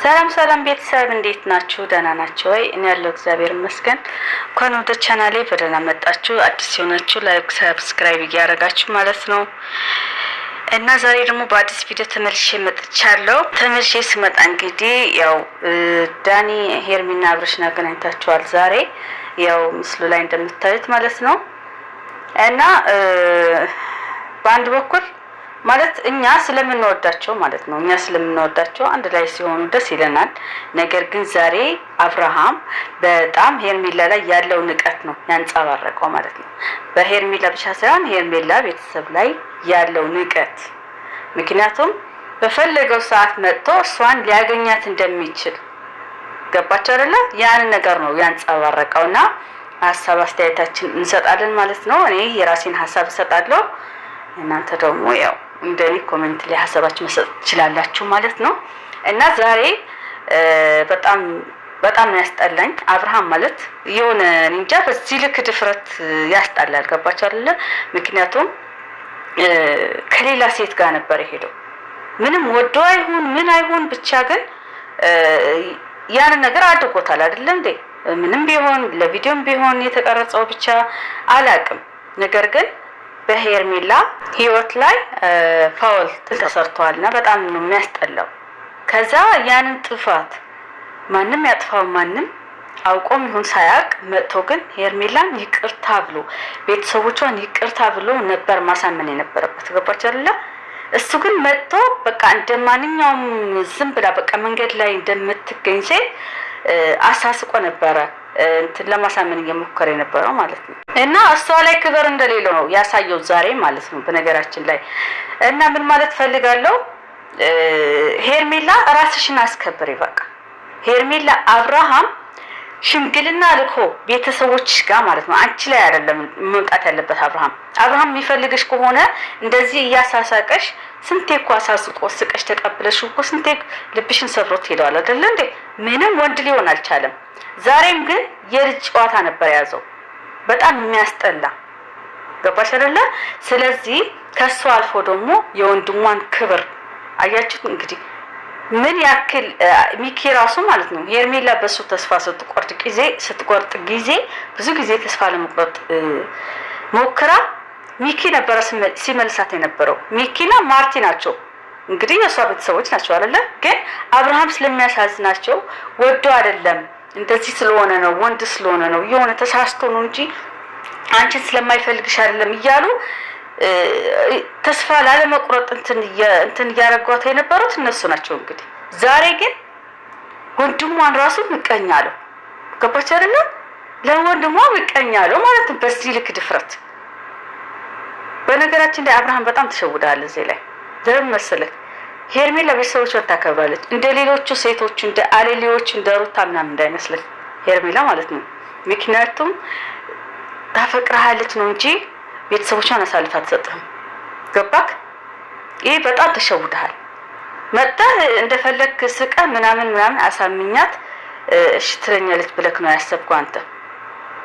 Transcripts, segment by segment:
ሰላም ሰላም ቤተሰብ እንዴት ናችሁ? ደህና ናችሁ ወይ? እኔ ያለው እግዚአብሔር ይመስገን። እንኳን ወደ ቻናሌ በደህና መጣችሁ። አዲስ የሆናችሁ like፣ subscribe እያደረጋችሁ ማለት ነው። እና ዛሬ ደግሞ በአዲስ ቪዲዮ ተመልሼ መጥቻለሁ። ተመልሼ ስመጣ እንግዲህ ያው ዳኒ ሄርሚና አብርሽን አገናኝታችኋል ዛሬ ያው ምስሉ ላይ እንደምታዩት ማለት ነው። እና በአንድ በኩል ማለት እኛ ስለምንወዳቸው ማለት ነው። እኛ ስለምንወዳቸው አንድ ላይ ሲሆኑ ደስ ይለናል። ነገር ግን ዛሬ አብርሃም በጣም ሄርሜላ ላይ ያለው ንቀት ነው ያንጸባረቀው ማለት ነው። በሄርሜላ ብቻ ሳይሆን ሄርሜላ ቤተሰብ ላይ ያለው ንቀት፣ ምክንያቱም በፈለገው ሰዓት መጥቶ እሷን ሊያገኛት እንደሚችል ገባቸው አይደለ? ያንን ነገር ነው ያንጸባረቀው እና ሀሳብ አስተያየታችን እንሰጣለን ማለት ነው። እኔ የራሴን ሀሳብ እሰጣለሁ። እናንተ ደግሞ ያው እንደኔ comment ላይ ሀሳባችሁ መስጠት ትችላላችሁ ማለት ነው። እና ዛሬ በጣም በጣም ነው ያስጠላኝ። አብርሃም ማለት የሆነ እንጃ በዚህ ልክ ድፍረት ያስጠላል። ገባችሁ አይደለ? ምክንያቱም ከሌላ ሴት ጋር ነበር የሄደው። ምንም ወዶ አይሁን ምን አይሁን ብቻ ግን ያንን ነገር አድርጎታል አይደለ እንዴ? ምንም ቢሆን ለቪዲዮም ቢሆን የተቀረጸው ብቻ አላቅም። ነገር ግን በሄርሜላ ህይወት ላይ ፋውል ተሰርተዋል እና በጣም ነው የሚያስጠላው። ከዛ ያንን ጥፋት ማንም ያጥፋው ማንም አውቆም ይሁን ሳያውቅ መጥቶ ግን ሄርሜላን ይቅርታ ብሎ ቤተሰቦቿን ይቅርታ ብሎ ነበር ማሳመን የነበረበት። ገባች አይደለ? እሱ ግን መጥቶ በቃ እንደ ማንኛውም ዝም ብላ በቃ መንገድ ላይ እንደምትገኝ ሴት አሳስቆ ነበረ እንትን ለማሳመን እየሞከረ የነበረው ማለት ነው። እና እሷ ላይ ክብር እንደሌለው ነው ያሳየው ዛሬ ማለት ነው። በነገራችን ላይ እና ምን ማለት ፈልጋለሁ፣ ሄርሜላ ራስሽን አስከብሪ። በቃ ሄርሜላ አብርሃም ሽምግልና ልኮ ቤተሰቦች ጋር ማለት ነው። አንቺ ላይ አይደለም መምጣት ያለበት አብርሃም። አብርሃም የሚፈልግሽ ከሆነ እንደዚህ እያሳሳቀሽ ስንቴ እኮ አሳስቆ ስቀሽ ተቀብለሽ እኮ ስንቴ ልብሽን ሰብሮት ሄደዋል አይደለ እንዴ? ምንም ወንድ ሊሆን አልቻለም። ዛሬም ግን የልጅ ጨዋታ ነበር የያዘው። በጣም የሚያስጠላ ገባሽ አይደለ? ስለዚህ ከሱ አልፎ ደግሞ የወንድሟን ክብር አያችሁት እንግዲህ ምን ያክል ሚኪ ራሱ ማለት ነው ሄርሜላ በሱ ተስፋ ስትቆርጥ ጊዜ ብዙ ጊዜ ተስፋ ለመቁረጥ ሞክራ ሚኪ ነበረ ሲመልሳት የነበረው። ሚኪና ማርቲ ናቸው እንግዲህ የእሷ ቤተሰቦች ናቸው አይደለ? ግን አብርሃም ስለሚያሳዝናቸው ወዶ አይደለም እንደዚህ ስለሆነ ነው፣ ወንድ ስለሆነ ነው፣ የሆነ ተሳስቶ ነው እንጂ አንቺን ስለማይፈልግሽ አይደለም እያሉ ተስፋ ላለመቁረጥ እንትን እያደረጓት የነበሩት እነሱ ናቸው። እንግዲህ ዛሬ ግን ወንድሟን ራሱ ምቀኛ አለው። ገባች አይደለ? ለወንድሟ ምቀኛ አለው ማለት ነው። በዚህ ልክ ድፍረት። በነገራችን ላይ አብርሃም በጣም ተሸውደሃል እዚህ ላይ። ለምን መሰለህ? ሄርሜላ ቤተሰቦቿን ታከብራለች። እንደ ሌሎቹ ሴቶች እንደ አሌሌዎች እንደ ሩታ ምናምን እንዳይመስልህ ሄርሜላ ማለት ነው። ምክንያቱም ታፈቅረሃለች ነው እንጂ ቤተሰቦቿን አሳልፋ አትሰጥህም። ገባክ? ይህ በጣም ተሸውደሃል። መጥተህ እንደፈለግክ ስቀህ ምናምን ምናምን አሳምኛት እሺ ትለኛለች ብለክ ነው ያሰብከው አንተ።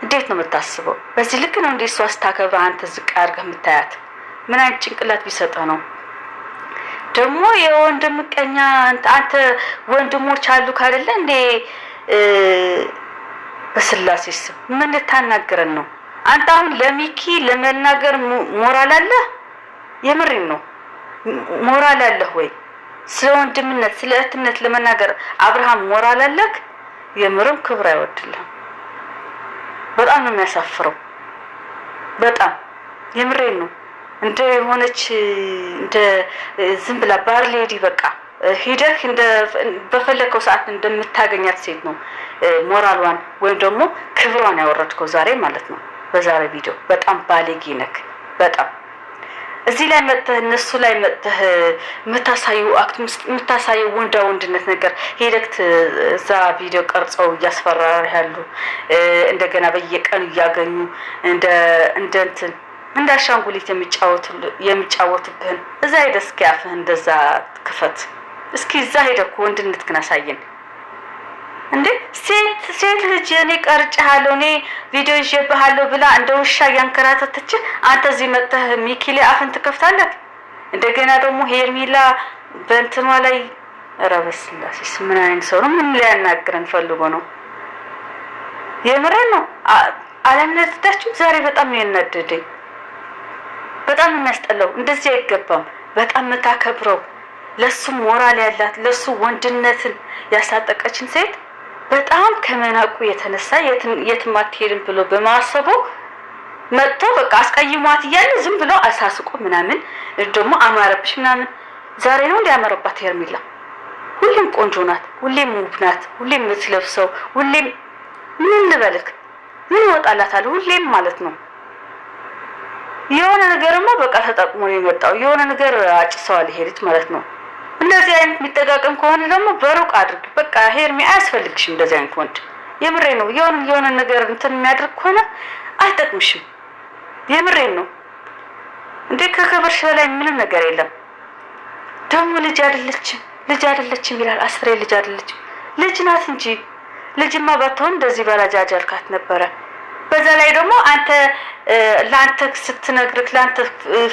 እንዴት ነው የምታስበው? በዚህ ልክ ነው እንዴ እሷ ስታከብረህ አንተ ዝቅ አድርገህ የምታያት? ምን አይነት ጭንቅላት ቢሰጥህ ነው ደግሞ የወንድም ምቀኛ? አንተ ወንድሞች አሉ ካደለ እንዴ? በስላሴ ስም ምን ልታናግረን ነው? አንተ አሁን ለሚኪ ለመናገር ሞራል አለህ? የምሬን ነው። ሞራል አለህ ወይ? ስለ ወንድምነት ስለ እህትነት ለመናገር አብርሃም ሞራል አለህ? የምርም ክብር አይወድልህም። በጣም ነው የሚያሳፍረው። በጣም የምሬን ነው። እንደ የሆነች እንደ ዝም ብላ bar lady በቃ ሂደህ እንደ በፈለግከው ሰዓት እንደምታገኛት ሴት ነው ሞራሏን ወይም ደግሞ ክብሯን ያወረድከው ዛሬ ማለት ነው። በዛሬ ቪዲዮ በጣም ባለጌ ነክ። በጣም እዚህ ላይ መጥተህ እነሱ ላይ መጥተህ የምታሳዩ act የምታሳዩ ወንዳ ወንድነት ነገር ሄደክ እዛ ቪዲዮ ቀርጸው እያስፈራራ ያሉ እንደገና በየቀኑ እያገኙ እንደ እንደ እንትን እንደ አሻንጉሊት የሚጫወቱብህን እዛ ሄደህ እስኪ አፍህ እንደዛ ክፈት እስኪ። እዛ ሄደህ እኮ ወንድነት ግን አሳየን እንዴ! ሴት ልጅ እኔ ቀርጬሃለሁ እኔ ቪዲዮ ይዤብሃለሁ ብላ እንደ ውሻ እያንከራተተች አንተ እዚህ መጥተህ ሚኪ ላይ አፍን ትከፍታለህ። እንደገና ደግሞ ሄርሚላ በእንትኗ ላይ ኧረ በስላሴስ ምን አይነት ሰው ነው? ምን ሊያናግረን ፈልጎ ነው? የምሬን ነው። አላናደዳችሁም? ዛሬ በጣም ነው ያናደደኝ። በጣም የሚያስጠላው። እንደዚህ አይገባም። በጣም የምታከብረው ለሱ ሞራል ያላት ለሱ ወንድነትን ያሳጠቀችን ሴት በጣም ከመናቁ የተነሳ የትም አትሄድም ብሎ በማሰቡ መጥቶ በቃ አስቀይሟት እያለ ዝም ብሎ አሳስቆ ምናምን ደግሞ አማረብሽ ምናምን። ዛሬ ነው እንዲያመረባት ሄርሜላ። ሁሌም ቆንጆ ናት፣ ሁሌም ውብ ናት፣ ሁሌም የምትለብሰው ሁሌም ምን ልበልክ ምን ይወጣላታል? ሁሌም ማለት ነው። የሆነ ነገርማ በቃ ተጠቅሞ ነው የመጣው። የሆነ ነገር አጭሰዋል ይሄ ልጅ ማለት ነው። እንደዚህ አይነት የሚጠቃቀም ከሆነ ደግሞ በሩቅ አድርግ። በቃ ሄርሚ አያስፈልግሽም እንደዚህ አይነት ወንድ። የምሬ ነው። የሆነ የሆነ ነገር እንትን የሚያደርግ ከሆነ አይጠቅምሽም። የምሬን ነው እንዴ! ከክብርሽ በላይ ምንም ነገር የለም። ደግሞ ልጅ አይደለችም ልጅ አይደለችም ይላል። አስሬ ልጅ አይደለችም ልጅ ናት እንጂ ልጅማ ባትሆን እንደዚህ በላጃጃልካት ነበረ። በዛ ላይ ደግሞ አንተ ለአንተ ስትነግርክ ለአንተ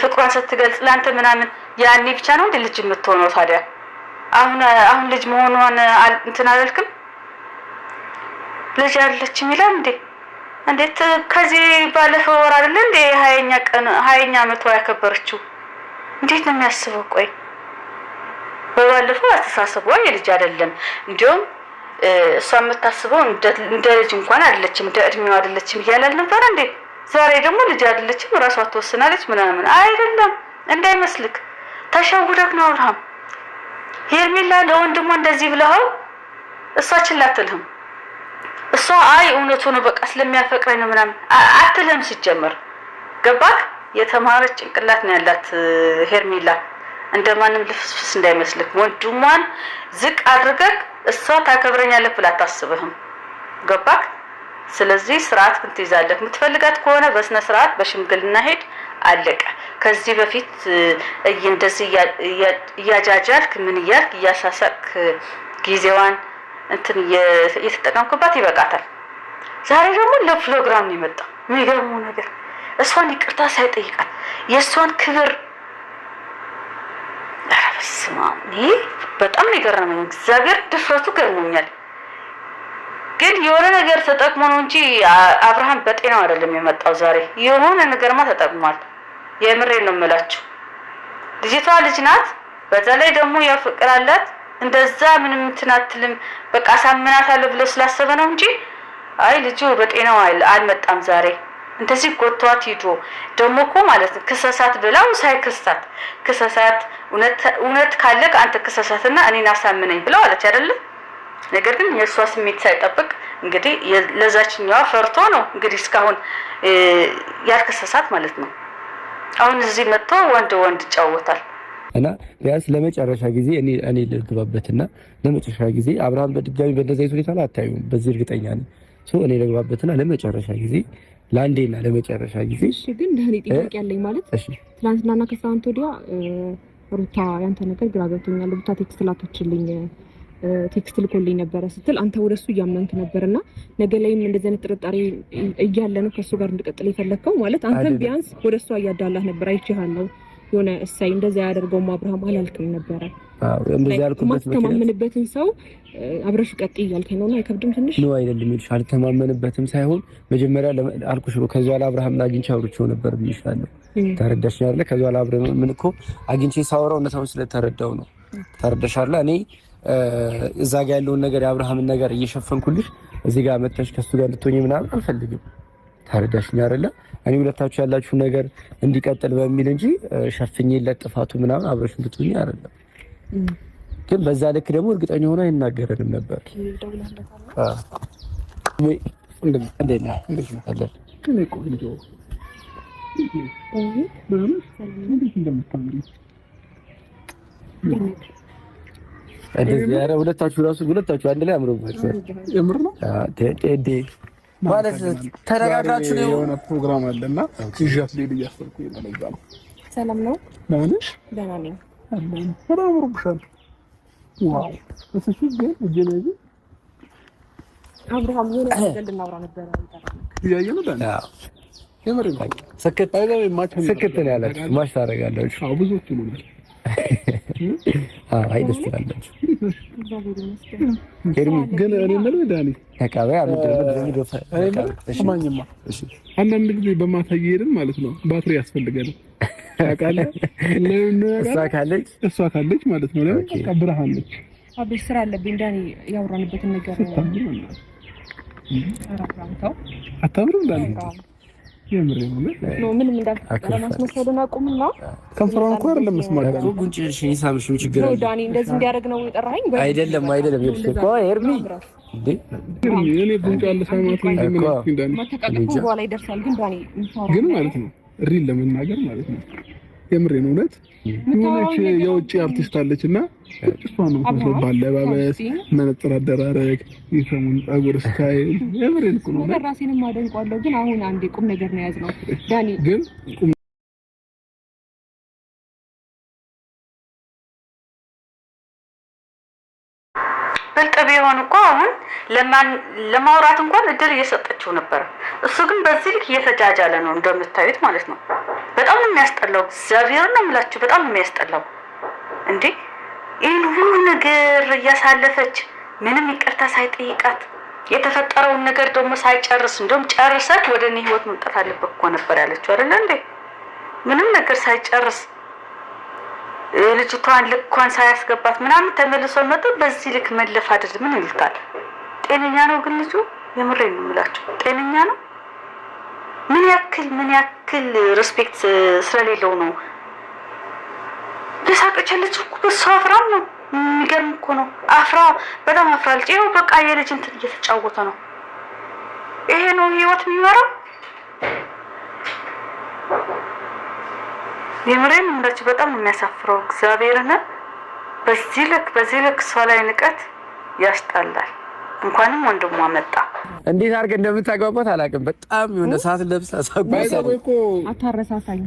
ፍቅሯን ስትገልጽ ለአንተ ምናምን ያኔ ብቻ ነው እንደ ልጅ የምትሆነው ታዲያ? አሁን አሁን ልጅ መሆኗን እንትን አላልክም? ልጅ አይደለችም ይላል እንዴ! እንዴት ከዚህ ባለፈው ወር አይደለ እንዴ 20ኛ ቀን 20ኛ አመቷ ያከበረችው? እንዴት ነው የሚያስበው? ቆይ በባለፈው አስተሳሰቧ የልጅ አይደለም። እንዲሁም እሷ የምታስበው እንደ ልጅ እንኳን አይደለችም፣ እንደ እድሜው አይደለችም እያለ አልነበረ እንዴ? ዛሬ ደግሞ ልጅ አይደለችም እራሷ ትወስናለች ምናምን። አይደለም እንዳይመስልክ፣ ተሸውደክ ነው አብርሃም። ሄርሜላ ለወንድሟ እንደዚህ ብለኸው እሷ ችላ አትልህም። እሷ አይ እውነቱ ነው በቃ ስለሚያፈቅረኝ ነው ምናምን አትልህም። ሲጀመር ገባክ? የተማረች ጭንቅላት ነው ያላት ሄርሜላ። እንደማንም ልፍስፍስ እንዳይመስልክ። ወንድሟን ዝቅ አድርገህ እሷ ታከብረኛለህ ብላ አታስብህም። ገባክ? ስለዚህ ስርዓት ግን ትይዛለህ። የምትፈልጋት ከሆነ በስነ ስርዓት በሽምግልና ሄድ፣ አለቀ። ከዚህ በፊት እንደዚህ እያጃጃልክ ምን እያልክ እያሳሳቅክ ጊዜዋን እንትን እየተጠቀምክባት ይበቃታል። ዛሬ ደግሞ ለፕሮግራም ነው የመጣው። የሚገርመው ነገር እሷን ይቅርታ ሳይጠይቃት የእሷን ክብር ኧረ በስመ አብ! ይሄ በጣም ነው የገረመኝ። እግዚአብሔር ድፍረቱ ገርሞኛል። ግን የሆነ ነገር ተጠቅሞ ነው እንጂ አብርሃም በጤናው አይደለም የመጣው ዛሬ። የሆነ ነገርማ ተጠቅሟል። የምሬን ነው የምላችሁ። ልጅቷ ልጅ ናት። በዛ ላይ ደግሞ ያው ፍቅር አላት። እንደዛ ምንም እንትን አትልም። በቃ አሳምናታለሁ ብሎ ስላሰበ ነው እንጂ አይ ልጁ በጤናው አልመጣም ዛሬ። እንደዚህ ጎቷት ሂዶ ደግሞ እኮ ማለት ነው ክሰሳት ብላው ሳይክሳት ክሰሳት፣ እውነት ካለ አንተ ክሰሳትና እኔን አሳምነኝ ብለው አለች አይደለ? ነገር ግን የእሷ ስሜት ሳይጠብቅ እንግዲህ ለዛችኛዋ ፈርቶ ነው እንግዲህ እስካሁን ያልከሰሳት ማለት ነው። አሁን እዚህ መጥቶ ወንድ ወንድ ይጫወታል። እና ቢያንስ ለመጨረሻ ጊዜ እኔ እኔ ልግባበትና ለመጨረሻ ጊዜ አብርሃም በድጋሚ በእንደዚህ አይነት ሁኔታ ላይ አታዩም። በዚህ እርግጠኛ ነኝ። so እኔ ልግባበትና ለመጨረሻ ጊዜ ለአንዴና ለመጨረሻ ጊዜ። እሺ፣ ግን ዳኒ ጥያቄ ያለኝ ማለት ትናንትናና ከትናንት ወዲያ ሩታ ያንተ ነገር ግራ ገብቶኛል። ሩታ text ላከችልኝ፣ text ልኮልኝ ነበረ ስትል አንተ ወደ እሱ እያመንክ ነበርና ነገ ላይም እንደዚህ አይነት ጥርጣሬ እያለ ነው ከእሱ ጋር እንድቀጥል የፈለግከው ማለት አንተም ቢያንስ ወደ እሷ እያዳላህ ነበር አይቼሃለሁ። የሆነ እሳይ እንደዚያ ያደርገውም አብርሃም አላልክም ነበረ። እንደዚያ ያልኩበት ማተማመንበትን ሰው አብረሽ ቀጥይ እያልከኝ ነውና አይከብድም ትንሽ? ነው አይደለም ይልሽ አልተማመንበትም ሳይሆን መጀመሪያ አልኩሽ ነው። ከዚያ በኋላ አብርሃምን አግኝቼ አውርቼው ነበር ብዬሻለሁ። ተረዳሽ አይደለ? ከዚያ በኋላ አብርሃምን እኮ አግኝቼ ሳወራው እውነታውን ስለተረዳው ነው። ተረዳሽ አይደለ? እኔ እዛ ጋር ያለውን ነገር የአብርሃምን ነገር እየሸፈንኩልሽ እዚህ ጋር መተሽ ከሱ ጋር እንድትሆኚ ምናምን አልፈልግም። ተረዳሽኝ አይደለ? እኔ ሁለታችሁ ያላችሁ ነገር እንዲቀጥል በሚል እንጂ ሸፍኜለት ጥፋቱ ምናምን አብረሽ እንድትሆኚ አይደለም። ግን በዛ ልክ ደግሞ እርግጠኛ ሆኖ አይናገረንም ነበር። ሁለታችሁ ራሱ ሁለታችሁ አንድ ላይ አምሮባችኋል። የምር ነው ማለት ተነጋግራችሁ ነው። የሆነ ፕሮግራም አለና ይዣት ልሄድ እያሰብኩኝ ነው። ለዛ ነው። ሰላም ነው? ደህና ነሽ? ደህና ነኝ። በጣም አምሮብሻል። wow እሱ ግን እጄ ላይ አብርሃም የሆነ ነገር ልናወራ ነበረ። እያየህ ነው ዳኒ? የምር ነው። ስክት ነው ያላችሁ match ታደርጋላችሁ። አዎ ብዙዎቹ ይሉናል። አይ ደስ ትላላችሁ። ግን እኔ የምልህ ዳኒ ስማኝማ፣ አንዳንድ ጊዜ በማታ እየሄድን ማለት ነው ባትሪ ያስፈልገናል። ታውቃለህ፣ እሷ ካለች ማለት ነው። ለምን በቃ ብርሃን ነች። አቤት ስራ አለብኝ ዳኒ፣ ያወራንበትን ነገር አታምርም ዳኒ? ምንም እንዳልተፈጠረ ማስመሰሉን አቁምና ከንፈሯን እኮ አይደለም መስማት እኮ ጉንጭሽን ይሳምሽ ችግር አለ ዳኒ። እንደዚህ እንዲያደርግ ነው የጠራኸኝ? አይደለም አይደለም። ቆይ ኤርሚ እንዴ እኔ ጉንጭ አለ ሳማት እንጂ ምን አልኩኝ ዳኒ? መተቃቀፉ በኋላ ይደርሳል። ግን ዳኒ ግን ማለት ነው real ለመናገር ማለት ነው የምሬን እውነት የሆነች የውጭ አርቲስት አለች እና እሷ ነው የምትመስለው፣ ባለባበስ፣ መነጽር አደራረግ፣ የሰሙን ፀጉር style። የምሬን እኮ ነው። ራሴንም አደንቋለሁ። ግን አሁን አንዴ ቁም ነገር ነው የያዝነው ዳኒ። ግን ቁም ብልጥ ቢሆን እኮ አሁን ለማውራት እንኳን እድል እየሰጠችው ነበር። እሱ ግን በዚህ ልክ እየተጃጃለ ነው እንደምታዩት ማለት ነው። በጣም ነው የሚያስጠላው። እግዚአብሔር ነው የምላችሁ፣ በጣም ነው የሚያስጠላው። እንዴ ይህን ሁሉ ነገር እያሳለፈች ምንም ይቅርታ ሳይጠይቃት የተፈጠረውን ነገር ደግሞ ሳይጨርስ እንደውም ጨርሰት ወደ እኔ ህይወት መምጣት አለበት እኮ ነበር ያለችው አይደለ እንዴ? ምንም ነገር ሳይጨርስ ልጅቷን ልኳን ሳያስገባት ምናምን ተመልሶ መጥቶ በዚህ ልክ መለፋደድ ምን ይሉታል? ጤነኛ ነው ግን ልጁ? የምሬን ነው የምላቸው፣ ጤነኛ ነው? ምን ያክል ምን ያክል respect ስለሌለው ነው የሳቀች ልጅ እኮ በሷ አፍራም ነው። የሚገርም እኮ ነው። አፍራ በጣም አፍራለች። ይኸው በቃ የልጅ እንትን እየተጫወተ ነው። ይሄ ነው ህይወት የሚመራው። የምሬን የምላችሁ በጣም ነው የሚያሳፍረው። እግዚአብሔርን በዚህ ልክ በዚህ ልክ እሷ ላይ ንቀት ያስጠላል። እንኳንም ወንድሟ መጣ። እንዴት አድርገህ እንደምታግባባት አላውቅም። በጣም የሆነ ሰዓት ለብሳ አታረሳሳኝ።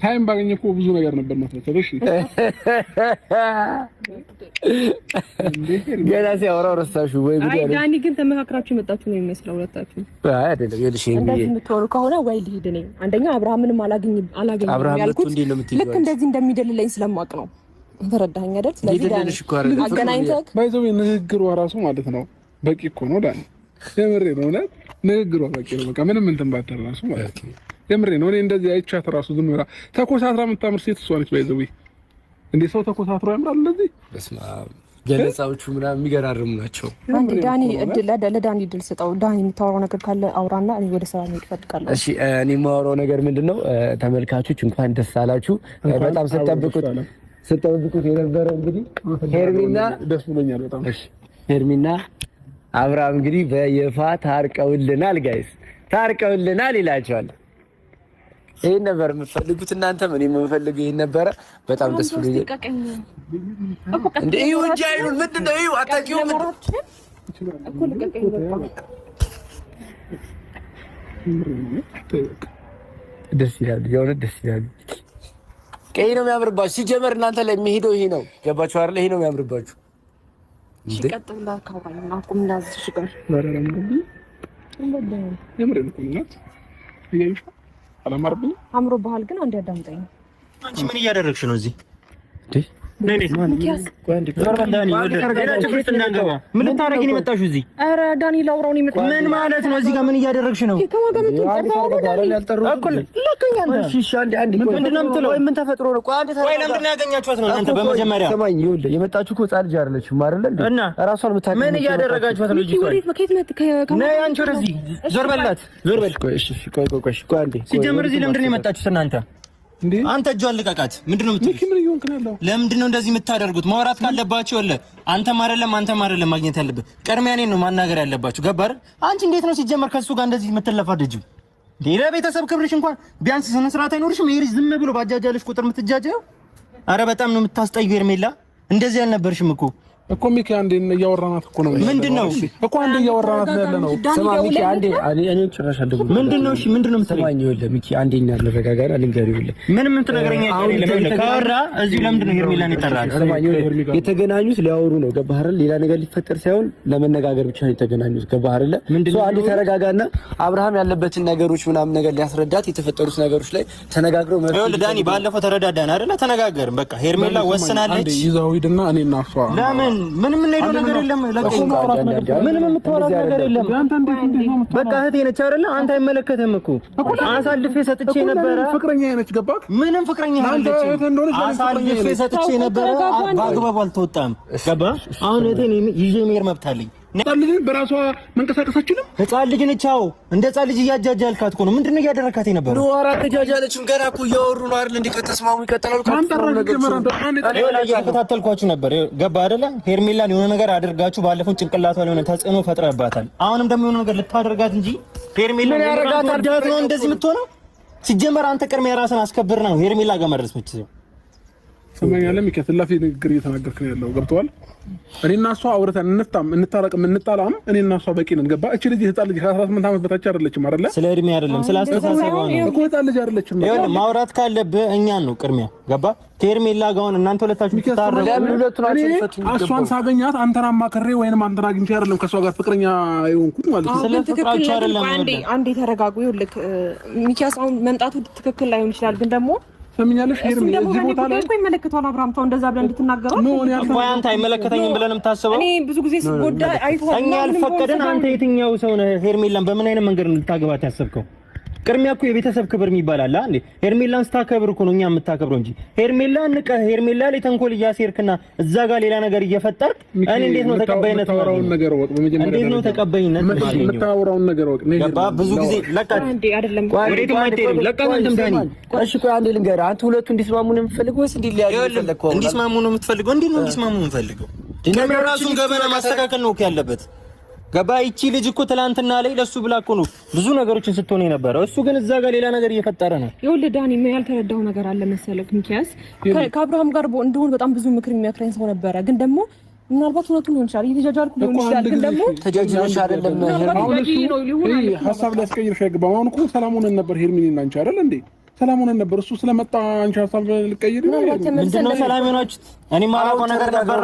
time ባገኘ እኮ ብዙ ነገር ነበር ማስረሳት። እሺ ገና ሲያወራው ረሳሽው ወይ? አይ ዳኒ ግን ተመካክራችሁ የመጣችሁ ነው የሚመስለው ሁለታችሁ። አይ አይደለም፣ ይኸውልሽ እንደዚህ የምትሆኑ ከሆነ ወይ ልሂድ እኔ። አንደኛ አብርሃምንም አላገኝም ያልኩት ልክ እንደዚህ እንደሚደልለኝ ስለማውቅ ነው። ተረዳኸኝ አይደል? ስለዚህ ዳኒ አገናኝተህ ባይዘው ንግግሯ ራሱ ማለት ነው በቂ እኮ ነው ዳኒ። የምሬ ነው እውነት ንግግሯ በቂ ነው። በቃ ምንም እንትን ባትል ራሱ ማለት ነው የምሬ ነው። እኔ እንደዚህ አይቻት ራሱ ዝም ብላ ተኮሳትራ የምታምር ሴት እሷ ነች። ባይዘው እንዴ ሰው ተኮሳትሮ ያምራል እንደዚህ? በስመ አብ ገለጻዎቹ ምናምን የሚገራርሙ ናቸው። አንድ ዳኒ እድል ለዳኒ እድል ስጠው። ዳኒ የምታወራው ነገር ካለ አውራና እኔ ወደ ስራ መሄድ እፈልጋለሁ። እሺ እኔ የማወራው ነገር ምንድነው? ተመልካቾች እንኳን ደስ አላችሁ። በጣም ስጠብቁት የነበረው እንግዲህ ሄርሚና ደስ ብሎኛል በጣም። እሺ ሄርሚና አብርሃም እንግዲህ በይፋ ታርቀውልናል፣ guys ታርቀውልናል ይላቸዋል። ይሄን ነበር የምትፈልጉት እናንተም፣ እኔም የምፈልገው ይሄን ነበረ። በጣም ደስ ብሎኛል። እንዴ እዩ እንጂ አይኑን ምንድን ነው? እዩ አታውቂውም? ደስ ይላል፣ የእውነት ደስ ይላል። ቀይ ነው የሚያምርባችሁ። ሲጀመር እናንተ ላይ የሚሄደው ይሄ ነው። ገባችሁ አይደል? ይሄ ነው የሚያምርባችሁ። አምሮብሃል ግን አንዴ አዳምጠኝ። አንቺ ምን እያደረግሽ ነው እዚህ? ምን ልታረጊ ነው የመጣሽው እዚህ? ኧረ ዳኒ ላውራው ነው የመጣሁት። ምን ማለት ነው? እዚህ ጋር ምን እያደረግሽ ነው? ምንድን ነው የምትለው? ምን ተፈጥሮ ነው? ቆይ ለምንድን ነው ያገኛችኋት ነው እናንተ? በመጀመሪያ ስማኝ፣ ይኸውልህ የመጣችሁ እኮ ሕፃን ልጅ አይደለችም አይደለ? እና እራሷን የምታውቅ ምን እያደረጋችኋት ነው? ነይ አንቺ ወደዚህ ዞር በላት፣ ዞር በል። ሲጀምር እዚህ ለምንድን ነው የመጣችሁት እናንተ? አንተ እጇን ልቀቃት። ምንድን ነው የምትሉት? ለምንድን ነው እንደዚህ የምታደርጉት? ማውራት ካለባችሁ አለ አንተም አይደለም አንተም አይደለም ማግኘት ያለብህ ቅድሚያ እኔን ነው ማናገር ያለባችሁ። ገባህ አይደል? አንቺ እንዴት ነው ሲጀመር ከሱ ጋር እንደዚህ የምትለፋደጂው? ለቤተሰብ ክብርሽ እንኳን ቢያንስ ስነ ስርዓት አይኖርሽም? ይሄ ልጅ ዝም ብሎ ባጃጃለሽ ቁጥር የምትጃጃየው። አረ በጣም ነው የምታስጠዩ ሄርሜላ። እንደዚህ አልነበርሽም እኮ እኮ ሚኪ አንዴ እያወራናት እኮ ነው። ምንድነው እኮ አንዴ እያወራናት ነው ያለ ነው። ስማ ሚኪ አንዴ እኔ ጭራሽ አልደውልም። ምንድነው? እሺ ምንድነው የምትለኝ? ይኸውልህ ሚኪ አንዴ እኛ እንረጋጋና ልንገርህ። ይኸውልህ ምንም የምትነግረኝ ነገር የለም። ካወራ እዚሁ ለምንድነው ሄርሜላን የጠራኸው? ስማ ይኸውልህ የተገናኙት ሊያወሩ ነው። ገባህ አይደል? ሌላ ነገር ሊፈጠር ሳይሆን ለመነጋገር ብቻ ነው የተገናኙት። ገባህ አይደል? አንዴ ተረጋጋና አብርሃም ያለበትን ነገሮች ምናምን ነገር ሊያስረዳት የተፈጠሩት ነገሮች ላይ ተነጋግረው ይኸውልህ ዳኒ ባለፈው ተረዳዳን አይደለ? ተነጋገርን። በቃ ሄርሜላ ወስናለች። ይዘው ሂድና እኔና እሷ ለምን ምንም የምንሄደው ነገር የለም። ምንም የምታወራት ነገር የለም። በቃ እህቴ ነች አይደለ? አንተ አይመለከትህም እኮ አሳልፌ ሰጥቼ ነበረ። ፍቅረኛ ነች። ገባህ? ምንም ፍቅረኛ አይደለችም። አሳልፌ ሰጥቼ ነበረ። በአግባቡ አልተወጣም። ገባህ? አሁን እህቴን ይዤ መሄድ መብት አለኝ። ህፃን ልጅ በራሷ መንቀሳቀስ አትችልም። ህፃን ልጅ ነች። አዎ እንደ ህፃን ልጅ እያጃጃልካት እኮ ነው። ምንድን ነው እያደረካት የነበረው? ነው ኧረ አልተጃጃለችም። ገና እኮ እያወሩ ነው አይደል? እንዴ ከተስማሙ ይቀጥላሉ። እየተከታተልኳችሁ ነበር። ገባ አይደለ? ሄርሜላን የሆነ ነገር አድርጋችሁ ባለፈው ጭንቅላቷ ላይ የሆነ ተጽዕኖ ፈጥረባታል። አሁንም ደግሞ የሆነ ነገር ልታደርጋት እንጂ ሄርሜላ ነው እንደዚህ የምትሆነው። ሲጀመር አንተ ቅድሚያ ራስን አስከብር ነው ሄርሜላ ጋር መድረስ የምትችለው። ሰማኛለህ ሚኪ፣ ስላፊ ንግግር እየተናገርክ ነው ያለው። ገብቶሃል? እኔና እሷ አውርተን እንፍታም እንታረቅም እንጣላም እኔና እሷ በቂ ነን። ገባ? እቺ ልጅ ህፃን ልጅ ከ18 ዓመት በታች አይደለችም አይደለ? ስለ እድሜ አይደለም ስለ አስተሳሰቧ ነው እኮ። ህፃን ልጅ አይደለችም። ይኸውልህ ማውራት ካለብህ እኛን ነው ቅድሚያ። ገባ? ከሄርሜላ ጋር አሁን እናንተ ሁለታችሁ ትታረቁ። እሷን ሳገኛት አንተን አማክሬ ወይንም አንተን አግኝቼ አይደለም ከእሷ ጋር ፍቅረኛ የሆንኩት ማለት ነው። ስለ ፍቅራችሁ አይደለም። አንዴ ተረጋጉ። ይኸውልህ ሚኪያስ አሁን መምጣቱ ትክክል ላይሆን ይችላል፣ ግን ደግሞ ሰምኛለሽ ሄርሚ፣ እዚህ ቦታ ላይ እኮ ይመለከተዋል። አብርሃም ተው እንደዛ ብለህ እንድትናገረው ቆይ፣ አንተ አይመለከተኝም ብለህ ነው የምታስበው? እኔ ብዙ ጊዜ ስጎዳ አይተዋል። እኛ ያልፈቀደን አንተ የትኛው ሰው ነህ? ሄርሜላን በምን አይነት መንገድ ነው ልታገባት ያሰብከው? ቅድሚያ እኮ የቤተሰብ ክብር የሚባል አለ እንዴ? ሄርሜላን ስታከብር እኮ ነው እኛ የምታከብረው እንጂ ሄርሜላ ንቀህ ሄርሜላ ላይ ተንኮል እያሴርክና እዛ ጋር ሌላ ነገር እየፈጠርክ እኔ እንዴት ነው ተቀባይነት የምታወራውን ነገር ወቅ በመጀመሪያ እንዴት ነው ተቀባይነት የምታወራውን ነገር ወቅ ገባ። ብዙ ጊዜ ለቃት እንዴ አይደለም፣ ወዴትም አይቴድም። ለቃት አንተም ዳኒ። እሺ ቆይ አንዴ ልንገርህ፣ አንተ ሁለቱ እንዲስማሙ ነው የምትፈልገው ወይስ እንዲለያዩ ነው የምትፈልገው? እንዲስማሙ ነው የምትፈልገው? እንዴት ነው እንዲስማሙ የምፈልገው? ራሱን ገበና ማስተካከል ነው እኮ ያለበት። ገባ። ይቺ ልጅ እኮ ትላንትና ላይ ለሱ ብላ እኮ ነው ብዙ ነገሮችን ስትሆን የነበረው። እሱ ግን እዛ ጋር ሌላ ነገር እየፈጠረ ነው። ይኸውልህ ዳኒ፣ ምን ያልተረዳው ነገር አለ መሰለህ? ሚኪያስ ከአብርሃም ጋር እንደሆን በጣም ብዙ ምክር የሚመክረኝ ሰው ነበረ። ግን ደግሞ ምናልባት እውነቱን ሊሆን ይችላል፣ እየተጃጃልኩ ሊሆን ይችላል። ግን ደግሞ ተጃጅለሽ አይደለም ሀሳብ ሊያስቀይርሽ አይገባም። አሁን እኮ ሰላም ሆነን ነበር ሄርሚኒና አንቺ አይደል እንዴ? ሰላም ሆነን ነበር። እሱ ስለመጣ አንቺ ሀሳብ ልቀይር ነው። ምንድን ነው ሰላም የሆናችሁት? እኔ የማላውቀው ነገር ነበር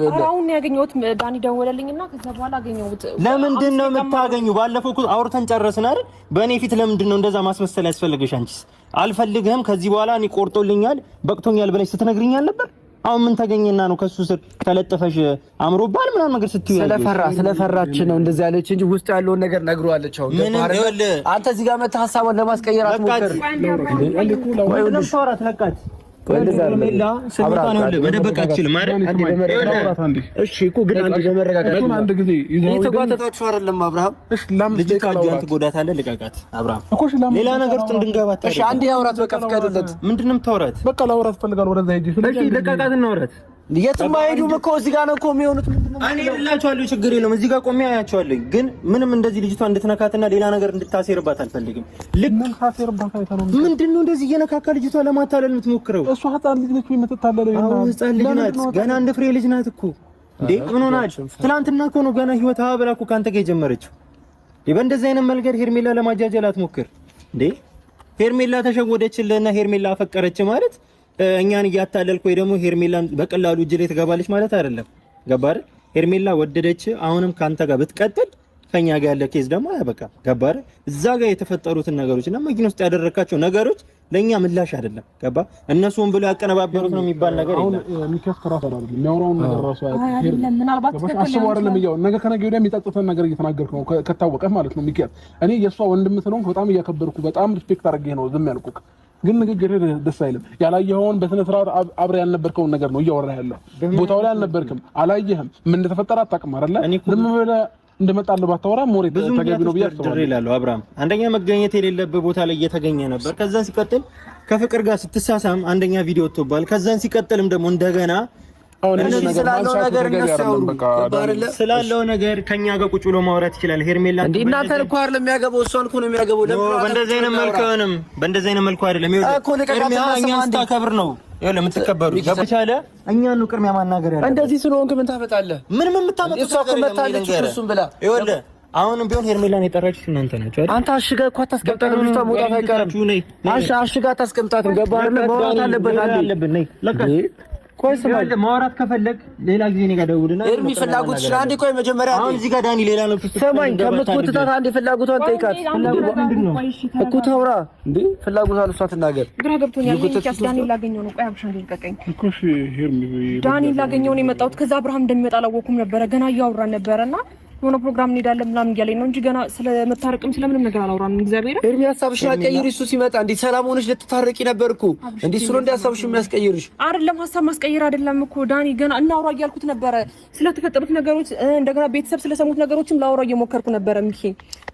ነው። አሁን ያገኘሁት ዳኒ ደወለልኝና ከዛ በኋላ አገኘሁት። ለምንድን ነው የምታገኙ? ባለፈው እኮ አውርተን ጨረስን አይደል? በእኔ ፊት ለምንድን ነው እንደዛ ማስመሰል ያስፈልግሽ? አንቺስ አልፈልግህም፣ ከዚህ በኋላ እኔ ቆርጦልኛል፣ በቅቶኛል ብለሽ ስትነግሪኝ አልነበር? አሁን ምን ተገኘና ነው ከሱ ስር ተለጥፈሽ አምሮባል ምናምን ነገር ስትዩ? ስለፈራች ነው እንደዚህ ያለች እንጂ ውስጥ ያለውን ነገር ነግሯለች። አሁን አንተ እዚህ ጋር መተህ ሀሳቧን ለማስቀየር አትሞክር። ለቃት መደበቅ አትችልም አይደል? እሺ እኮ ግን አንድ በመረጋጋት አንድ ጊዜ እየተጓተታችሁ አይደለም አብርሃም። ልጅቷ እጇን ትጎዳታለህ። ልቀቃት አብርሃም። ሌላ ነገር ውስጥ እንድንገባ እሺ፣ አንዴ አውራት በቃ ፍቀድለት። ምንድን ነው የምታወራት? በቃ ላውራት እፈልጋለሁ። ወደዛ ሂጂ። እሺ ልቀቃት፣ እናውራት። የትም አይሄዱም እኮ እዚህ ጋር ነው እኮ የሚሆኑት። እኔ እላቸዋለሁ፣ ችግር የለውም። እዚህ ጋር ቆሜ አያቸዋለሁ። ግን ምንም እንደዚህ ልጅቷ እንድትነካትና ሌላ ነገር እንድታሴርባት አልፈልግም። ልክ ምንድን ነው እንደዚህ እየነካካ ልጅቷ ለማታለል የምትሞክረው? እሷ ህፃን ልጅ ነች የምትታለለው። አዎ ህፃን ልጅ ናት፣ ገና እንደ ፍሬ ልጅ ናት እኮ እንዴ። ምን ሆናች? ትናንትና እኮ ነው ገና ህይወት ብላ እኮ ከአንተ ጋር የጀመረችው። በእንደዚህ አይነት መንገድ ሄርሜላ ለማጃጀል አትሞክር እንዴ። ሄርሜላ ተሸወደችልህና ሄርሜላ አፈቀረች ማለት እኛን እያታለልክ ወይ ደግሞ ሄርሜላን በቀላሉ እጅ ላይ ትገባለች ማለት አይደለም። ገባ አይደል? ሄርሜላ ወደደች፣ አሁንም ካንተ ጋር ብትቀጥል ከኛ ጋር ያለ case ደግሞ አያበቃም። ገባ አይደል? እዛ ጋር የተፈጠሩትን ነገሮች እና መኪና ውስጥ ያደረካቸው ነገሮች ለኛ ምላሽ አይደለም። ገባ? እነሱን ብሎ ያቀነባበሩት ነው የሚባል ነገር የለም። አሁን ሚኪያስ ከራሱ አይደለም የሚያወራውን ነገር ራሱ አይደለም። ምናልባት አስቦ አይደለም እያወራ ነገ ከነገ ወዲያ የሚጸጽተን ነገር እየተናገርክ ነው ከታወቀህ ማለት ነው። ሚኪያስ እኔ የእሷ ወንድም ስለሆንክ በጣም እያከበርኩ በጣም respect አድርጌ ነው ዝም ያልኩህ። ግን ንግግር ደስ አይልም። ያላየኸውን በስነ ስርዓት አብረህ ያልነበርከውን ነገር ነው እያወራህ ያለው። ቦታው ላይ አልነበርክም፣ አላየህም፣ ምን እንደተፈጠረ አታውቅም አይደለ? ዝም ብለህ እንደመጣልህ ባታወራ more ተገቢ ነው ብዬ አስባለሁ እላለሁ። አብርሃም አንደኛ መገኘት የሌለበት ቦታ ላይ እየተገኘ ነበር። ከዛን ሲቀጥል ከፍቅር ጋር ስትሳሳም አንደኛ ቪዲዮ ወጥቶባል። ከዛን ሲቀጥልም ደግሞ እንደገና ስላለው ነገር ከኛ ጋር ቁጭ ብሎ ማውራት ይችላል። ሄርሜላ እንዴ እናንተን እኮ አይደለም የሚያገባው እሷን እኮ ነው የሚያገባው። በእንደዚህ አይነት መልኩ አይሆንም። በእንደዚህ አይነት መልኩ አይደለም። ይኸውልህ እኛን ስታከብር ነው ይኸውልህ የምትከበሩ ቻለ እኛን ነው ቅድሚያ ማናገር ያለብህ። እንደዚህ ስለሆንክ ምን ታመጣለህ? ምንም የምታመጣው እሷ እኮ መታለች እሱን ብላ። ይኸውልህ አሁንም ቢሆን ሄርሜላን የጠራችሁት እናንተ ናችሁ አይደል? አንተ አሽጋ እኮ አታስቀምጣትም። ልጅቷ መውጣት አይቀርም። አሽጋ አታስቀምጣትም። ገባህ አይደል? ማውራት አለበት አለብን። ነይ ቆይ ስማ፣ ማውራት ከፈለግ ሌላ ጊዜ እኔ ጋር ደውልና ኤርሚ ፍላጎትሽን አንዴ ቆይ፣ መጀመሪያ አሁን እዚህ ጋር ዳኒ ሌላ ነው። ስማኝ፣ ከምትጎትታት አንዴ ፍላጎቷን ጠይቃት እኮ ታውራ እንዴ፣ ፍላጎቷን እሷ ትናገር። ግራ ገብቶኛል። ዳኒ ላገኘው ነው። ቆይ አብርሽ አንዴ ልቀቀኝ እኮ። እሺ ሄርሚ፣ ዳኒ ላገኘው ነው የመጣሁት። ከዛ አብርሃም እንደሚመጣ አላወኩም ነበረ። ገና እያወራን ነበረና የሆነ ፕሮግራም እንሄዳለን ምናምን እያለኝ ነው እንጂ ገና ስለመታረቅም ስለምንም ነገር አላወራንም። እግዚአብሔር ኤርሚ ሀሳብሽን አትቀይሪ። እሱ ሲመጣ እንዴ ሰላም ሆነሽ ልትታረቂ ነበር እኮ። እንዴ እሱ ነው እንደ ሀሳብሽ የሚያስቀይርሽ። አይደለም ሀሳብ ማስቀየር አይደለም እኮ ዳኒ፣ ገና እናውራ እያልኩት ነበረ ስለተፈጠሩት ነገሮች፣ እንደገና ቤተሰብ ስለሰሙት ነገሮችም ላውራ እየሞከርኩ ነበረ። ሚኪ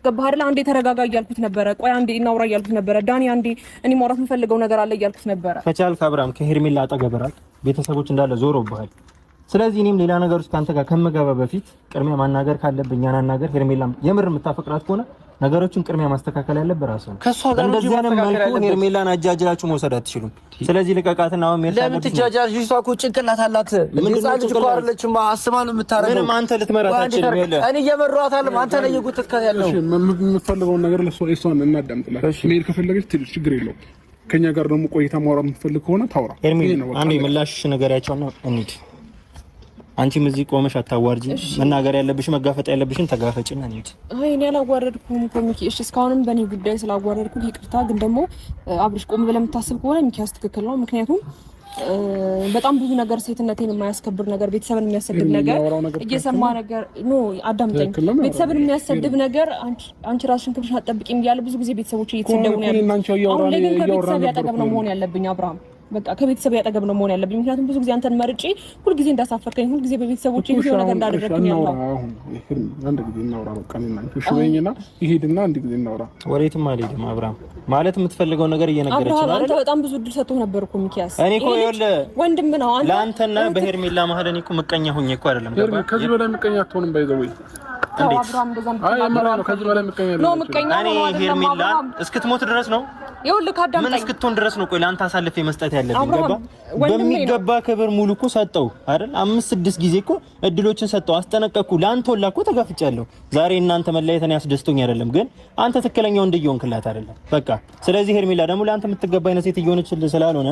ገባህ አይደል? አንዴ ተረጋጋ እያልኩት ነበረ። ቆይ አንዴ እናውራ እያልኩት ነበረ። ዳኒ አንዴ እኔ ማውራት የምፈልገው ነገር አለ እያልኩት ነበረ። ከቻልክ አብርሃም ከሄርሜላ አጠገብ ራቅ። ቤተሰቦች እንዳለ ዞሮብሃል። ስለዚህ እኔም ሌላ ነገር ውስጥ ካንተ ጋር ከምገባ በፊት ቅድሚያ ማናገር ካለብኝ አናገር። ሄርሜላም የምር የምታፈቅራት ከሆነ ነገሮችን ቅድሚያ ማስተካከል ያለብህ ራስህ ነው። ከእሷ ጋር እንደዚህ አይነት መልኩ ሄርሜላን አጃጅላችሁ መውሰድ አትችሉም። ስለዚህ ልቀቃትና አሁን ሜርታ ለምን ትጃጃልሽ? እሷ እኮ ጭንቅላት አላት። ህፃን ልጅ እኮ አይደለችም። አስባ ነው የምታደርገው። ምንም አንተ ልትመራት አትችልም። እኔ እየመራኋት አይደለም፣ አንተ ነህ እየጎተትካት ያለው። እሺ የምትፈልገውን ነገር ለእሷ እሷን እናዳምጥላት። መሄድ ከፈለገች ትሂድ፣ ችግር የለውም። ከኛ ጋር ደግሞ ቆይታ ማውራት የምትፈልግ ከሆነ ታውራ። ሄርሜላ አንዴ ምላሽ ንገሪያቸውና እንሂድ። አንቺም እዚህ ቆመሽ አታዋርጂ። መናገር ያለብሽ መጋፈጥ ያለብሽን ተጋፈጭና እንሂድ። አይ እኔ አላዋረድኩም እኮ ሚኪ። እሺ እስካሁንም በእኔ ጉዳይ ስላዋረድኩ ይቅርታ። ግን ደግሞ አብርሽ ቆም ብለህ የምታስብ ከሆነ ሚኪያስ ትክክል ነው። ምክንያቱም በጣም ብዙ ነገር ሴትነቴን የማያስከብር ነገር፣ ቤተሰብን የሚያሰድብ ነገር እየሰማ ነገር no አዳምጠኝ። ቤተሰብን የሚያሰድብ ነገር አንቺ ራስሽን ክብርሽን አትጠብቂም እያለ ብዙ ጊዜ ቤተሰቦች እየተሰደቡ ነው ያሉት። አሁን ላይ ግን ከቤተሰብ ያጠገብ ነው መሆን ያለብኝ አብርሃም። በቃ ከቤተሰብ ያጠገብ ነው መሆን ያለብኝ። ምክንያቱም ብዙ ጊዜ አንተን መርጬ ሁልጊዜ እንዳሳፈርከኝ፣ ሁልጊዜ በቤተሰቦቼ ብዙ ነገር እንዳደረግኝ ያለው አሁን አንድ ጊዜ እናውራ። በቃ እኔና አንቺ እሺ በይኝና ይሄድና አንድ ጊዜ እናውራ። ወዴትም አልሄድም አብርሃም። ማለት የምትፈልገው ነገር እየነገረች ነው አይደል? አንተ በጣም ብዙ እድል ሰጥቶህ ነበር እኮ ሚኪያስ። እኔ እኮ ይኸውልህ ወንድም ነው አንተ። ለአንተና በሄርሜላ መሀል እኔ እኮ ምቀኛ ሆኜ እኮ አይደለም። ገባህ? ከዚህ በላይ ምቀኛ አትሆንም። by the way ሄርሜላን እስክትሞት ድረስ ነው ምን እስክትሆን ድረስ ነው? ቆይ ለአንተ አሳልፌ መስጠት ያለብኝ ገባ? በሚገባ ክብር ሙሉ እኮ ሰጠው አይደል? 5 6 ጊዜ እኮ እድሎችን ሰጠው፣ አስጠነቀቅኩ። ለአንተ ሁላ እኮ ተጋፍጫለሁ። ዛሬ እናንተ መለያየትን ያስደስቶኝ አይደለም፣ ግን አንተ ትክክለኛው እንደየሆንክላት አይደለም። በቃ ስለዚህ ሄርሜላ ደግሞ ለአንተ የምትገባ አይነት ሴት እየሆነችልህ ስላልሆነ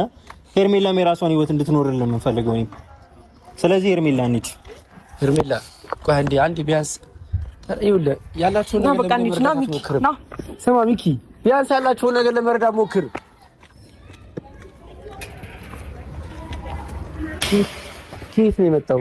ሄርሜላም የራሷን ህይወት እንድትኖርልን የምንፈልገው እኔም። ስለዚህ ሄርሜላ እንሂድ። ሄርሜላ ቆይ አንዴ አንዴ ቢያንስ ይኸውልህ ያላችሁን ነገር ለመረዳት ሞክር። ስማ ሚኪ፣ ቢያንስ ያላችሁን ነገር ለመረዳት ሞክር። ከየት ነው የመጣው?